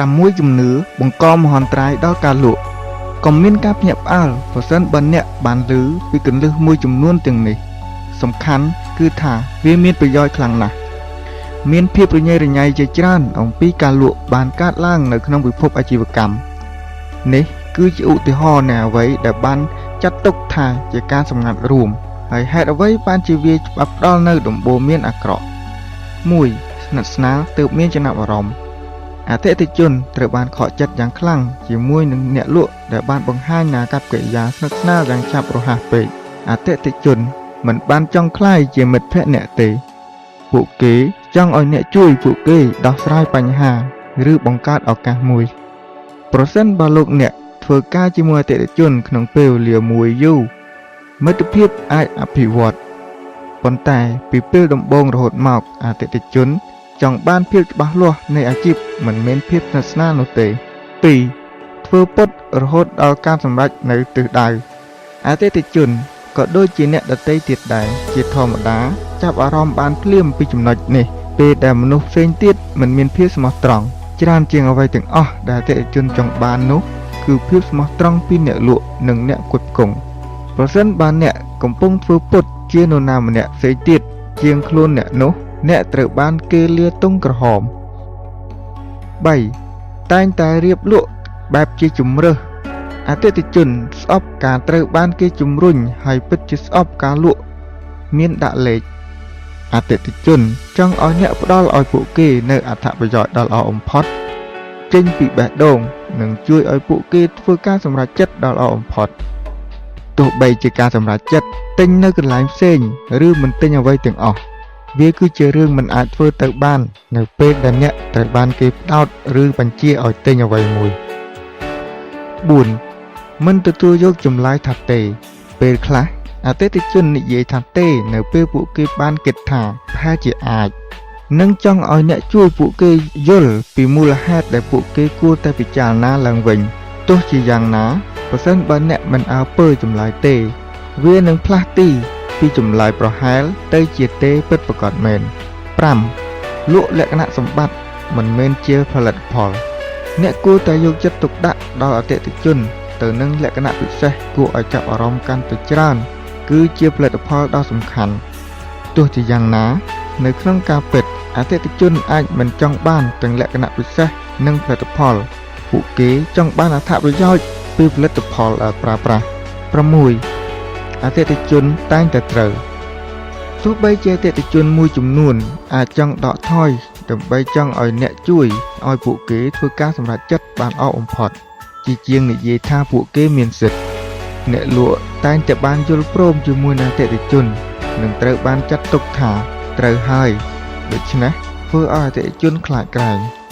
6ជំនឿបង្កមហន្តរាយដល់ការលក់កុំមានការភ្ញាក់ផ្អើលប្រសិនបើអ្នកបានឮពីគន្លឹះមួយចំនួនទាំងនេះ សំខាន់គឺថាវាមានប្រយោជន៍ខ្លាំងណាស់មានភាពរញ៉េរញ៉ៃជាច្រើនអំពីការលក់បានកើតឡើងនៅក្នុងពិភពអាជីវកម្មនេះគឺជាឧទាហរណ៍នៃអ្វីដែលបានចាត់ទុកថាជាការសម្ងាត់រួមហើយហេតុអ្វីបានជាវាច្បាប់ផ្ដល់នូវដំបូន្មានអាក្រក់1ស្និទ្ធស្នាលទើបមានចំណាប់អារម្មណ៍អតិថិជនត្រូវបានខកចិត្តយ៉ាងខ្លាំងជាមួយនឹងអ្នកលក់ដែលបានបង្ហាញនូវអាកប្បកិរិយាស្និទ្ធស្នាលយ៉ាងឆាប់រហ័សពេកអតិថិជនមិនបានចង់ក្លាយជាមិត្តភក្តិអ្នកទេ ពួកគេចង់ឲ្យអ្នកជួយពួកគេដោះស្រាយបញ្ហាឬបង្កើតឱកាសមួយ ប្រសិនបើលោកអ្នកធ្វើការជាមួយអតិថិជនក្នុងពេលវេលាមួយយូរមិត្តភាពអាចអភិវឌ្ឍប៉ុន្តែពីពេលដំបូងរហូតមកអតិថិជនចង់បានភាពច្បាស់លាស់នៃអាជីពមិនមែនភាពស្និទ្ធស្នាលនោះទេ2ធ្វើពុតរហូតដល់ការសម្រេចនៅទិសដៅអតិថិជនក៏ដូចជាអ្នកដទៃទៀតដែរជាធម្មតាចាប់អារម្មណ៍បានភ្លាមពីចំណុចនេះពេលដែលមនុស្សផ្សេងទៀតមិនមានភាពស្មោះត្រង់ច្រើនជាងអ្វីទាំងអស់ដែលអតិថិជនចង់បាននោះគឺភាពស្មោះត្រង់ពីអ្នកលក់និងអ្នកផ្គត់ផ្គង់ប្រសិនបើអ្នកកំពុងធ្វើពុតជានរណាម្នាក់ផ្សេងទៀតជាងខ្លួនអ្នកនោះអ្នកត្រូវបានគេលាទង់ក្រហម3តែងតែរៀបលក់បែបជាជំរើសអតិថិជនស្អប់ការត្រូវបានគេជំរុញហើយពិតជាស្អប់ការលក់មានដាក់លេខអតិថិជនចង់ឲ្យអ្នកផ្ដល់ឲ្យពួកគេនូវអត្ថប្រយោជន៍ដ៏ល្អបំផុតចេញពីបេះដូងនិងជួយឲ្យពួកគេធ្វើការសម្រេចចិត្តដ៏ល្អបំផុតទោះបីជាការសម្រេចចិត្តទិញនៅកន្លែងផ្សេងឬមិនទិញអ្វីទាំងអស់វាគឺជារឿងមិនអាចធ្វើទៅបាននៅពេលដែលអ្នកត្រូវបានគេផ្ដោតឬបញ្ជាឲ្យទិញអ្វីមួយ4មិនទទួលយកចម្លើយថាទេ ពេលខ្លះអតិថិជននិយាយថាទេនៅពេលពួកគេបានគិតថាប្រហែលជាអាចនិងចង់ឲ្យអ្នកជួយពួកគេយល់ពីមូលហេតុដែលពួកគេគួរតែពិចារណាឡើងវិញទោះជាយ៉ាងណាប្រសិនបើអ្នកមិនអើពើចម្លើយទេ វានឹងផ្លាស់ទីពីចម្លើយប្រហែលទៅជាទេពិតប្រាកដមែន5លក់លក្ខណៈសម្បត្តិមិនមែនជាផលិតផល អ្នកគួរតែយកចិត្តទុកដាក់ដល់អតិថិជនទៅនឹងលក្ខណៈពិសេសគួរឲ្យចាប់អារម្មណ៍កាន់តែច្រើន គឺជាផលិតផលដ៏សំខាន់ទោះជាយ៉ាងណា នៅក្នុងការពិតអតិថិជនអាចមិនចង់បានទាំងលក្ខណៈពិសេសនិងផលិតផល ពួកគេចង់បានអត្ថប្រយោជន៍ពីផលិតផលដែលប្រើប្រាស់6អតិថិជនតែងតែត្រូវទោះបីជាអតិថិជនមួយចំនួនអាចចង់ដកថយដើម្បីចង់ឲ្យអ្នកជួយឲ្យពួកគេធ្វើការសម្រេចចិត្តបានល្អបំផុតជាជាងនិយាយថាពួកគេមានសិទ្ធិអ្នកលក់តែងតែបានយល់ព្រមជាមួយនឹងអតិថិជននិងត្រូវបានចាត់ទុកថាត្រូវហើយដូច្នេះធ្វើឲ្យអតិថិជនខ្លាចក្រែង។